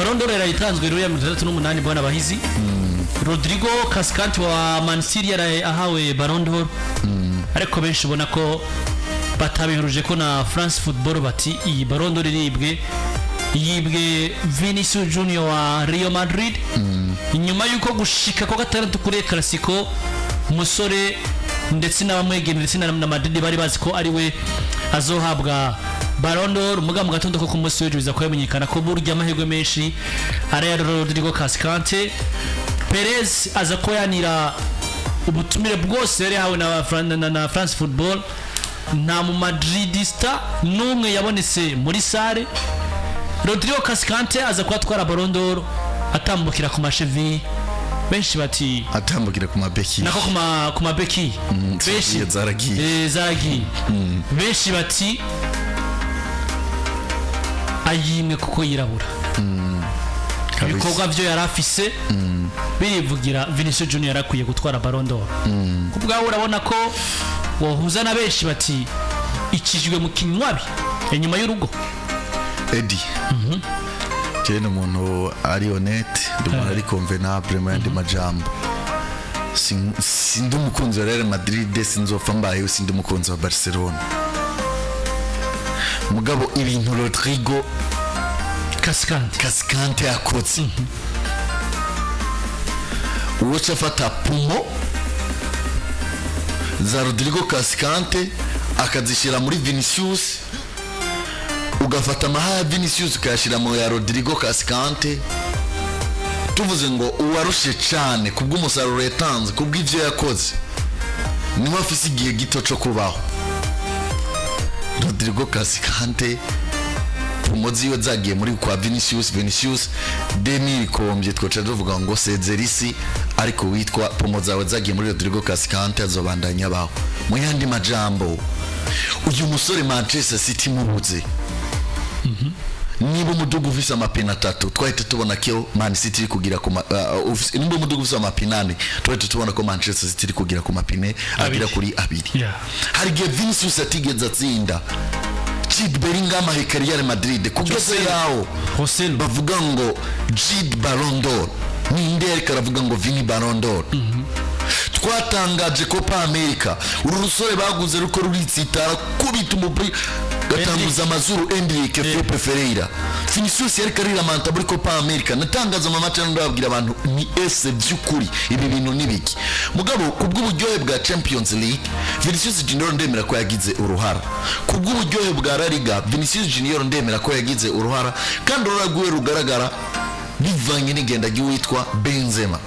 Ballon d'Or yarayitanzwe rero ya 68, bwana Bahizi. Rodrigo Cascante wa Man City yaraye ahawe Ballon d'Or, ariko benshi ubona ko batabihuruje ko na France Football, bati iyi Ballon d'Or iribwe, yibwe Vinicius Junior wa Real Madrid, inyuma y'uko gushika kwa gatandatu kuri Clasico, umusore ndetse n'abamwegera ndetse na Madrid bari bazi ko ari we azohabwa Ballon d'Or. Muga mu gatondo ko ku munsi w'ejo biza kuba ko burya amahirwe menshi ari aya Rodrigo Cascante. Perez aza ko yanira ubutumire bwose yari yahawe na France Football. Nta mu Madridista n'umwe yabonetse muri salle. Rodrigo Cascante aza kuba atwara Ballon d'Or, atambukira ku ma chevilles. Benshi bati Atambukira ku mabeki. Nako ku mabeki benshi Zaragiye. Zaragiye. Benshi bati ayimwe kuko yirabura. Ibikorwa byo yari afise birivugira. Vinicius Junior yarakwiye gutwara Ballon d'Or. Ku bwawe urabona ko wohuza na benshi bati ikijwe mu kinywabi inyuma y'urugo? Edi, jewe ni umuntu ari honnête, ndi umuntu ari convenable. Mu yandi majambo, sindi umukunzi wa Real Madrid, sinzopfa mbayeho sindi umukunzi wa Barcelona. Mugabo ibintu Rodrigo Cascante Cascante yakoze, uwoca afata poumons za Rodrigo Cascante akazishyira muri Vinicius, ugafata amaha ya Vinicius ukayashyira mu ya Rodrigo Cascante, tuvuze ngo uwarushe cyane kubw'umusaruro yatanze, kubw'ibyo yakoze, niwe afise igihe gito cyo kubaho. Rodrigo Cascante, poumons ziwe zagiye muri kwa Vinicius. Vinicius 2000 kombye twoca tuvuga ngo sezerisi, ariko witwa poumons zawe zagiye muri Rodrigo Cascante azobandanya abaho. Mu yandi majambo, uyu musore Manchester City mubuze, niba umuduga ufise amapine atatu, twahita tubona ko Man City iri kugira ku nimba umuduga ufise amapine ane, twahita tubona ko Manchester City iri kugira ku mapine agera kuri abiri. Hari igihe Vinicius atigeze atsinda, Jude Bellingham aheka Real Madrid kugeza yaho Joselu. bavuga ngo Jude Ballon d'Or. Ninde ariko aravuga ngo Vini Ballon d'Or? Twatangaje Copa America, uru rusore baguze ruko ruritsitara kubita umupira gatanguza amazuru, Endrick, Felipe Ferreira. Vinicius yariko ariramanta muri Copa America. Natangaza mu match, ndababwira abantu ni ese by'ukuri ibi bintu ni biki? Mugabo kubw'uburyohe bwa Champions League, Vinicius Junior ndemera ko yagize uruhara. Kubw'uburyohe bwa La Liga, Vinicius Junior ndemera ko yagize uruhara, kandi uruhara rwiwe rugaragara bivanye n'igenda ry'uwitwa Benzema.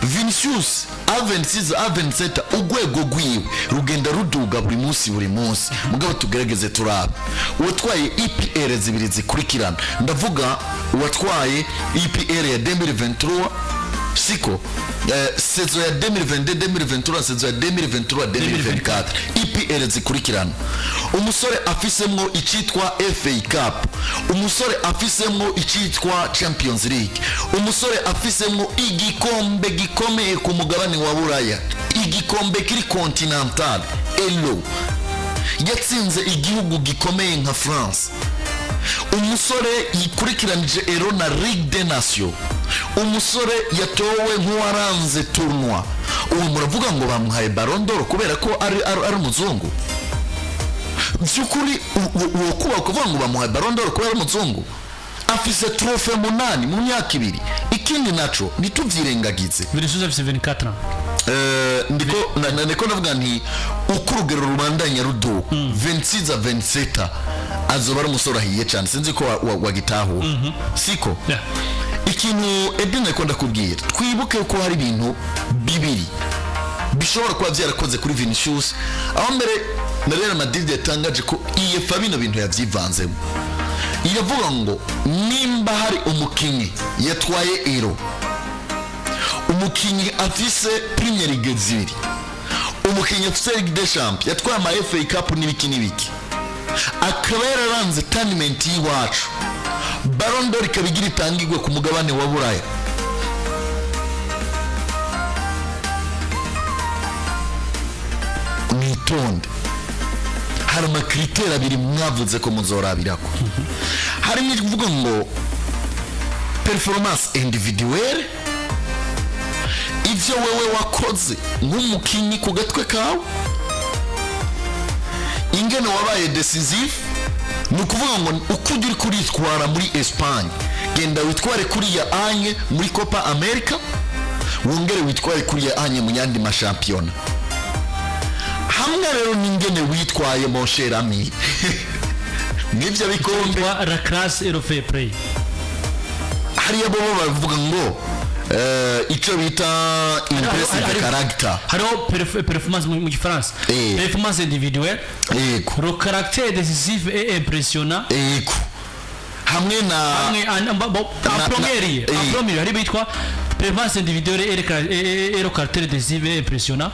Vinicius a 26 a 27, urwego rwiwe rugenda ruduga buri munsi buri munsi. Mugabo tugerageze turabe uwatwaye EPL zibiri zikurikirana, ndavuga uwatwaye EPL ya 2023, siko, saison ya 2022 2023, saison ya 2023 2024, EPL zikurikirana, umusore afisemwo icitwa FA Cup, umusore afisemwo icitwa Champions League, umusore afisemwo igikombe gikomeye ku mugabane wa Buraya, igikombe kiri continental, Euro, yatsinze igihugu gikomeye nka France, umusore yikurikiranije Euro na Ligue des Nations, umusore yatowe nk'uwaranze tournoi, uwo muravuga ngo bamuhaye Ballon d'Or kubera ko ari umuzungu? By'ukuri uwo kuba kuvuga ngo bamuhaye Ballon d'Or kubera ari umuzungu, afise trophée munani mu myaka 2. Ikindi naco ntituvyirengagize, Vinicius afise 24 ans. Ndiko ndavuga nti uko urugero rubandanya ruduka, 26 a 27 azoba ari umusore ahiye cyane. Sinzi ko wagitahura, siko? Yeah. Ikintu Edwin ariko ndakubwira, twibuke ko hari ibintu bibiri bishobora kuba byarakoze kuri Vinicius, aho mbere na Real Madrid yatangaje ko UEFA bino bintu yavyivanzemo, iravuga ngo nimba hari umukinyi yatwaye Euro, umukinyi afise Premier League zibiri, umukinyi afise Ligue des Champions, yatwaye ama FA Cup n'ibiki n'ibiki, akaba yararanze tournament y'iwacu, Ballon d'Or ikaba igira itangirwe ku mugabane wa Buraya, mwitonde, hari ama critères abiri mwavuze ko muzorabirako. Harimo ivuga ngo Performance individuelle, ivyo wewe wakoze nk'umukinyi ku gatwe kawe, ingene wabaye decisive. Ni ukuvuga ngo uko ujya uri kuritwara muri Espagne, genda witware kuriya anye muri Copa America, wongere witware kuriya anye mu yandi mashampiyona. Hamwe rero n'ingene witwaye, mon cher ami, n'ibyo bikombe. Wa la classe et le fair play. Hariya bo bavuga ngo icyo bita impressive character. Hariho performance mu gifaransa, performance individuelle, le caractère décisif et impressionnant. Yego, hamwe na Hamwe en première, en première hari bitwa performance individuelle et le caractère décisif et impressionnant.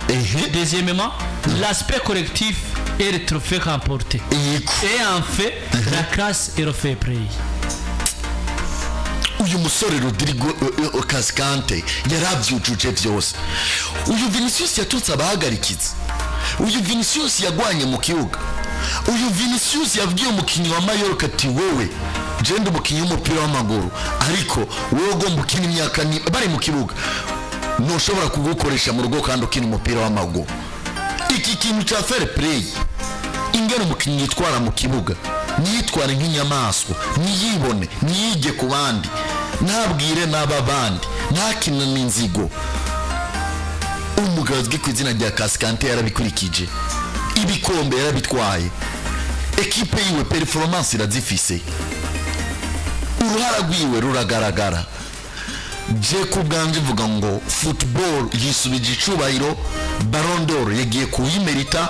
Deuxièmement, l'aspect collectif et le trophée remporté. Et enfin, la classe et le fair play. Uyu musore Rodrigo Cascante yarabyujuje byose. Uyu Vinicius yatutse abahagarikiza, uyu Vinicius yagwanye mu kibuga, uyu Vinicius yabwiye umukinnyi wa Mallorca ati: "Wowe, jenda umukinnyi w'umupira w'amaguru, ariko wowe ugomba ukina imyaka ni bari mu kibuga, ntushobora kugukoresha mu rugo kandi ukina umupira w'amaguru." Iki kintu cya fair play, ingene umukinnyi yitwara mu kibuga, ntiyitware nk'inyamaswa, ntiyibone, ntiyige ku bandi, ntabwire n'aba bandi, ntakinane inzigo, umugabo azwi ku izina rya Cascante yarabikurikije. Ibikombe yarabitwaye, ekipe yiwe performance irazifise, uruhara rwiwe ruragaragara. Je ku bwanjye mvuga ngo football yisubije icubahiro. Ballon d'Or yagiye kuyimerita,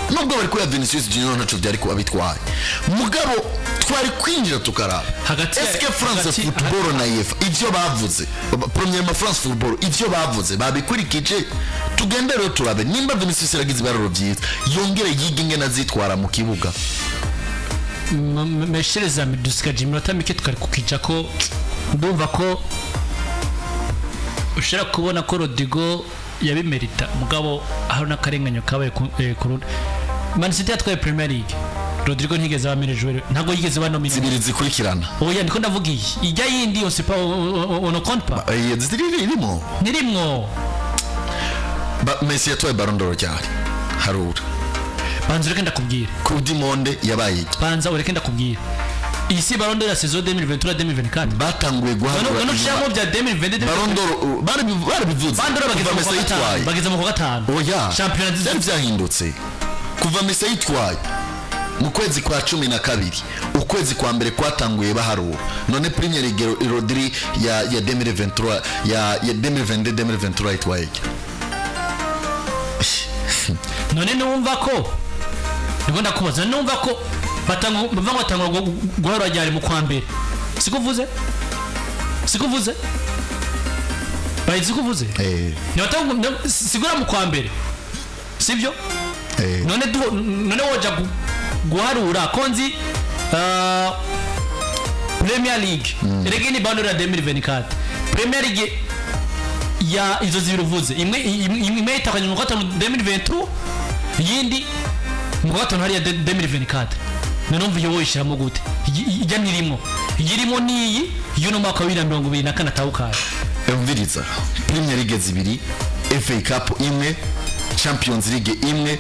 nubwo bari kuya Vinicius Junior ntaco byari kuba bitwaye, mugabo twari kwinjira tukaraba Eske France Football na UEFA ivyo bavuze, premièrement France Football ivyo bavuze babikurikije? Tugende rero turabe nimba Vinicius yaragize ibiharuro vyiza, yongere yige ingene azitwara mu kibuga. Meshereza, dusigaje iminota mike, tukari kukija ko ndumva ko ushobora kubona ko Rodrigo yabimerita, mugabo aho n'akarenganyo kabaye ku rundi. Man City yatwaye Premier League, Rodrigo ntigeze aba meilleur joueur, ntabwo yigeze aba nominé. Zibiri zikurikirana. Oya, ndiko ndavuga iyi ijya yindi, on sait pas, on ne compte pas. Ziri irimo. Nirimwo. Messi yatwaye Ballon d'Or ryari? Harura. Banza ureke ndakubwira. Coupe du Monde yabaye iki? Banza ureke ndakubwira, iyi si Ballon d'Or ya saison 2023 2024. Batanguye guharura None inyuma. ushiramo bya 2022. Ballon d'Or barabivuze. Ballon d'Or bageze Kuva mu Messi kwa gatanu. yitwaye. Bageze mu kwa gatanu. Oya, Shampiyona byari byahindutse kuva Messi yitwaye mu kwezi kwa 12. Ukwezi kwa mbere kwatanguye baharura. None Premier League Rodri ya 2023, ya 2022 2023 yitwaye iki? None numva ko nibwo ndakubaza, numva ko batanga, bavuga ngo batanga guharura ryari? Mu kwa mbere, siko uvuze? Siko uvuze? Bayizi ko uvuze. Ntibatanga sigura mu kwa mbere, sibyo? Eh. None woja guharura ko nzi Premier League erega ni Ballon d'Or ya 2024, Premier League ya izo zibiri uvuze, imwe yitakanye mu kwa gatanu 2023, iyindi mu kwa gatanu hariya 2024. None umva iyo woyishyiramo gute? Ijya ntirimo, iyirimo niyi y'uno mwaka wa 2024 atawukaye. Umviriza: Premier League zibiri, FA Cup imwe, Champions League imwe,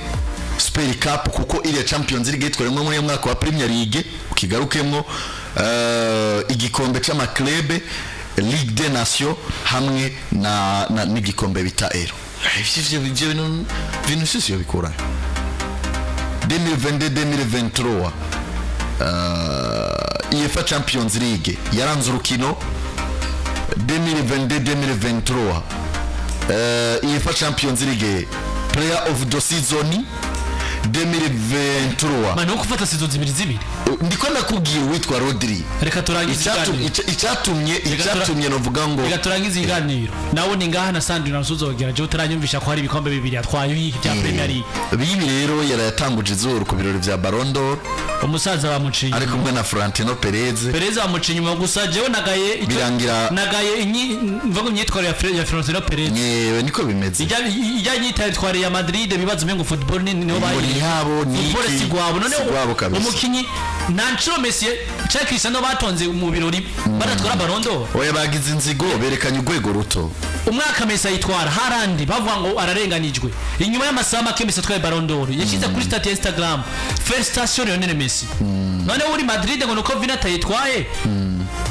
Super Cup, kuko iriya Champions League yitwaye muri uyu mwaka wa Premier League ukigarukemwo, igikombe c'amaklebe, Ligue des Nations, hamwe na n'igikombe bita Euro. Ivyo bintu Vinicius yobikura 2022 2023, UEFA Champions League yaranze urukino. 2022-2023, UEFA Champions League Player of the Season 2023. Mani wo gufata saison zibiri zibiri. Ndiko ndakubwira uwitwa Rodri. Reka turangize ikiganiro. Icyatumye icyatumye novuga ngo Reka turangize ikiganiro nawe ni ngaha na Sandrine Nsuzogera, jewe utaranyumvisha ko hari ibikombe bibiri yatwaye bya Premier League. Bibi rero yarayatanguje izuru ku birori vya Ballon d'Or. Umusaza bamuciye Ari kumwe na Florentino Perez. Perez bamuciye inyuma. Gusa jewe nagaye Birangira- nagaye mvuga imyitwarire ya Florentino Perez. Nyewe niko bimeze. Ijya nyitwarire ya Madrid, bibaza umengo football ni niho Ngo bayiye. ni yabo, ni Football iki? si gwabo none. Si gwabo kabisa. Umukinyi nta nshuro Messi cyangwa Cristiano batonze mu birori badatwara Ballon d'Or. Oya, bagize inzigo, berekanye urwego ruto. Umwaka Messi ayitwara, harandi bavuga ngo ararenganijwe. Inyuma y'amasaha make Messi atwaye Ballon d'Or, yashyize kuri status ya Instagram: "Félicitations Lionel Messi." None uri Madrid ngo nuko Vini atayitwaye,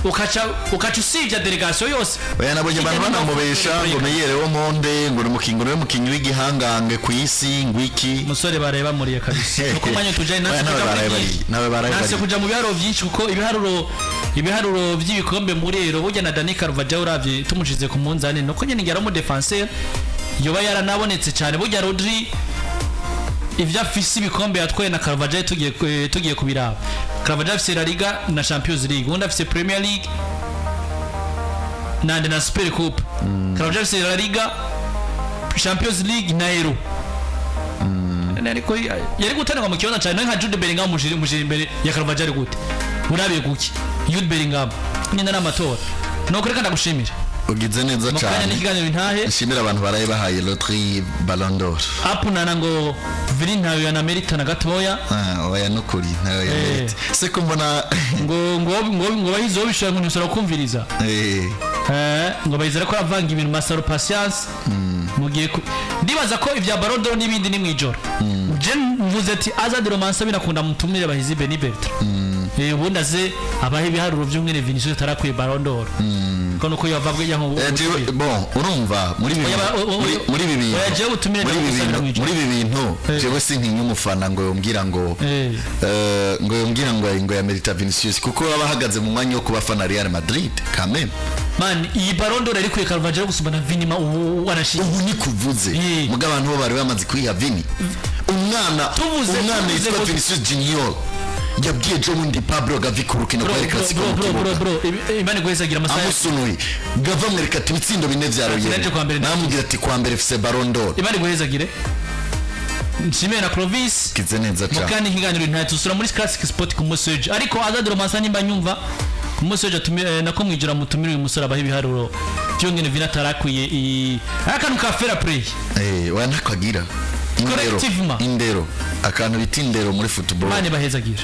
ukaca usibya délégation yose. Oya, nabonye abantu Kijya banamubesha ngo meilleur au monde, ngo ni umukinyi, ngo niwe mukinyi w'igihangange ku isi, ngo iki. Umusore bareba muriye kabisa, nuko umwanya tujanye Oya, natwe nawe kuja muri baraye bari byinshi. Nawe baraye Nanse bari kuja mu biharuro byinshi, kuko ibiharuro by'ibikombe muri Euro, burya na Dani Carvajal uravye tumushize ku munzani, nuko nyene ngira mu défenseur yoba yaranabonetse cyane. Burya Rodri ivyo afise, ibikombe yatwaye na Carvajal, tugiye kubiraba, Carvajal afise La Liga na Champions League, undi afise Premier League nande na Super Coupe. Carvajal afise La Liga, Champions League na Euro. Ariko yari gutanirwa mu kibanza cyane nka Jude Bellingham, mujiri imbere ya Carvajal gute? Urabiye kuki Jude Bellingham nyine ari amatora? Nuko reka ndagushimira. Ugize neza Mu kanya cyane. n'ikiganiro intahe. Nshimira abantu baraye bahaye Rodri Ballon d'Or. Apunana ngo Vini ntayo yanamerita na gatoya. Ah, oya, nukuri ntayo yamerite se ko mbona. Ngo bahize bishobora ngo ntusora kumviriza. Ngo bayizera ko avanga ibintu. Masaro Patience mu gihe ndibaza ko ibya Ballon d'Or n'ibindi ni mwijoro. Je mvuze ati Azad Romansa binakunda mutumire bahizi Beni Bertrand, ubundi aze abahe ibiharuro by'umwene Vinicius atarakwiye Ballon d'Or, ko nuko yavabwe yanko. Jewe, bon, urumva muri ibi Oya, muri ibi bintu oya, jewe utumire muri ibi ndagusabira bintu mwijoro. Muri ibi bintu jewe sintinya umufana ngo yombwira ngo ngo yombwira ngo yamerita Vinicius, kuko baba bahagaze mu mwanya wo kubafana Real Madrid quand même. Man, iyi Ballon d'Or yari kwiye Carvajal gusumba na Vini ubu wanashinze. Ubu ni kuvuze muga abantu bo bari bamaze kwiha Vini, umwana umwana Tuvuze yitwa Vinicius Junior yabwiye Joe wundi Pablo Gavi ku rukino Bro, rwa El bro, Clasico bro, mu bro, bro, kibuga. Bro, Imana iguhezagira amasaha. Amusunuye Gava, amwereka ati ibitsindo bine vya Naje Royal, kwa mbere. namubwira ati kwa mbere FC Ballon d'Or. Imana iguhezagire, nshimiye na Clovis. Kize neza cyane. Mukandi ikiganiro nta tusura muri Classic Sport ku munsi w'ejo. Ariko Azad Romansa, nimba nyumva, ku munsi w'ejo nako mwijora mutumire uyu musore abaha ibiharuro byongene Vini atarakwiye iyi akantu ka fair play. Oya, ntako agira indero. Collectivement. Indero, akantu bita indero muri football. Imana ibahezagira.